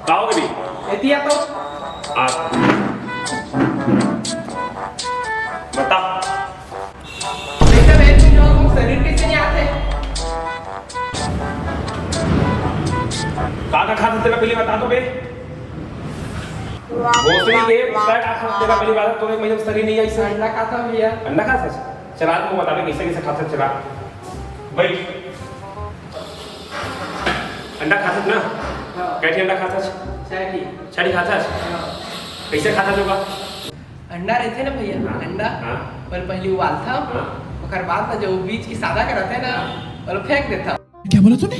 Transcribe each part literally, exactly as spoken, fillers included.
का हो गे? एती आ तो। आ। बता। कइसे बे, तुम लोग शरीर कइसे नइ आथे? का का खाथस तेला पहिली बता तो बे। भोसड़ी के, का का खाथस तेला पहिली बता, तोरे मतलब शरीर नइ आइस। अंडा खाथंव भैया। अंडा खाथस? चला, तू बता बे, कइसे कइसे खाथस, चला। बइठ। अंडा खाथस ना? हाँ। कै ठी अंडा खाथस? छै ठी। छै ठी खाथस? हाँ। कइसे खाथस ओला? अंडा रहिथे ना भैया, हाँ। अंडा, हाँ। ओला पहिली उबालथंव, हाँ। ओकर बाद ना जो बीच के सादा के रहिथे ना, हाँ। ओला फेंक देथंव। क्या बोला तूने?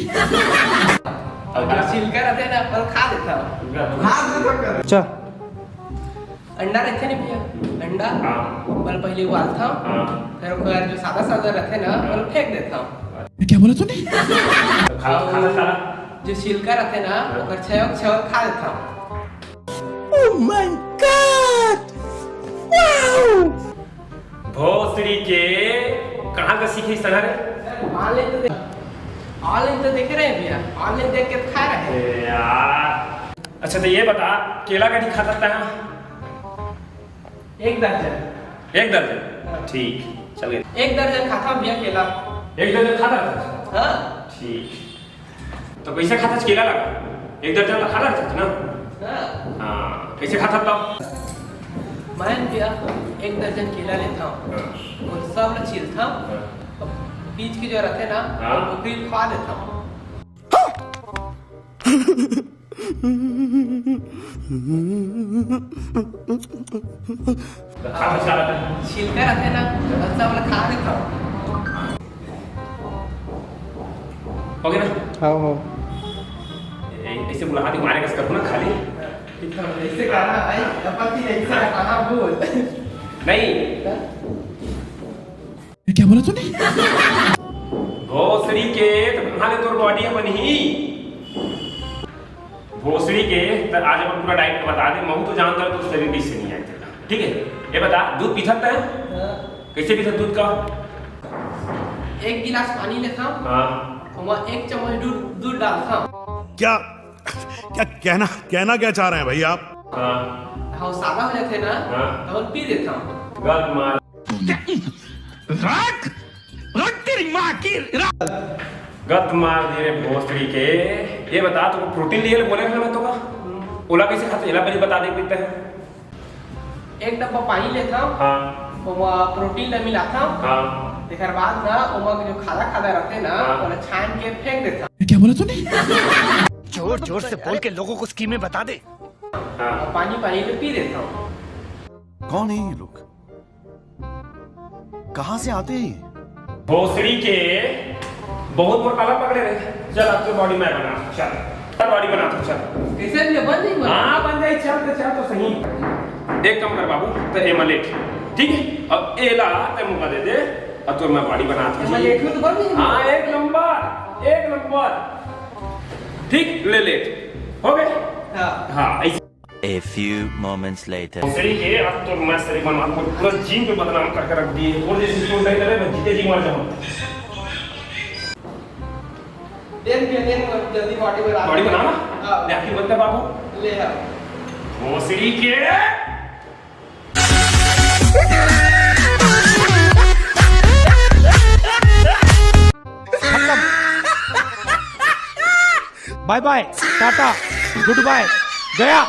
अउ जो छिलका रहिथे ना, ओला खा लेथंव। अच्छा। अंडा रहिथे ना भैया, अंडा, हाँ। ओला पहिली उबालथंव, हाँ। फेर ओकर जो सादा सादा रहिथे ना, हाँ। ओला फेंक देथंव। क्या बोला तूने? खा, खा, खा। जो छिलका रहिथे ना, हाँ। ओकर छेव, छेव खा लेथंव। Oh my God! Wow! भोसड़ी के, कहाँ का सीखे संघा रे? Online तो देख, online तो देखे रहे भैया, online देख के तो खाए रहे। ए यार। अच्छा, तो ये बता, केला कै ठी खाथस तैं? एक दर्जन। एक दर्जन? हाँ। ठीक, चल गए। एक दर्जन खाथंव भैया केला। एक दर्जन खाथस? हाँ। ठीक। तो कइसे खाथस केला ला? एक दर्जन ला खाथस ना? हाँ। हाँ, कइसे खाथस तब? मैं भैया एक दर्जन केला लेथंव, हाँ। अउ सब ला छीलथंव, हाँ। अउ बीच के जो रहिथे ना, हाँ। ओकरी खा देथंव। छिलका रहिथे ना, ओला सब ला खा देथंव। हो गे ना? हाँ, हाँ। ए-, अइसे बुलाहा दे, मारे कस करहूँ ना खाली। अइसे कहा, भाई, अपन की अइसे कहा, बोल। नहीं। हाँ? ये क्या बोला तूने? भोसड़ी के, त कहाँ ले तोर body ह बनही? भोसड़ी के, त आज अपन पूरा diet बता दे, महूँ तो जानथंव तोर शरीर कइसे नइ आय तेला। ठीक हे, ये बता, दूध पीथस तैं? हाँ। कइसे पीथस दूध ला? एक गिलास पानी लेथंव, हाँ। ओमा एक चम्मच दूध, दूध डालथंव। क्या, क्या कहना, कहना क्या चाह रहे हैं भैया आप? हाँ। हाँ, सादा हो जाथे ना, हाँ। त ओला पी देथंव। गत मार। रख, रख तेरी माँ की, रख। गत मार दे रे भोसड़ी के। ये बता, तोला protein लिहे ले बोले रहेंव ना मैं तोला? ओला कइसे खाथस? एला पहली बता दे, पीथस। एक डब्बा पानी लेथंव, हाँ। ओमा protein ला मिलाथंव, हाँ। तेकर बाद ना ओमा जो खादा खादा रहिथे ना, हाँ। ओला छान के फेंक देथंव। ये क्या बोला तूने? जोर जोर से बोल के लोगों को स्कीमें बता दे। हाँ। अउ पानी पानी ल पी देथंव। कौन है ये लोग? कहाँ से आते हैं ये? भोसड़ी के, बहुत मोर काला पकड़े रहे। चल, अब तो body मैं बनाथंव, चल। चल, body बनाथंव, चल। कइसे भी बन जाही, बन। हाँ, बन जाही, चल तो, चल तो सही। एक काम कर बाबू, त एमा लेट, ठीक हे? अब एला तैं मोला दे दे, अब तो मैं body बनाथंव। एमा लेट में तो बन जाही। हाँ, एक नंबर, एक नंबर। ठीक, ले लेट। हो गे? हाँ। हाँ, अइसे। A few moments later. भोसड़ी के, अब तो मैं शरीर बनवा के पूरा gym के बदनाम करके रख दिए। तोर जइसे स्पोर्ट नहीं करे, मैं जीते जी मर जाऊँ। देख भैया, देख, जल्दी body बना। Body बना ना? हाँ। ले, आखिर बंद कर बाबू। ले आ। भोसड़ी के। खत्म। Bye bye, Tata, good bye, गया।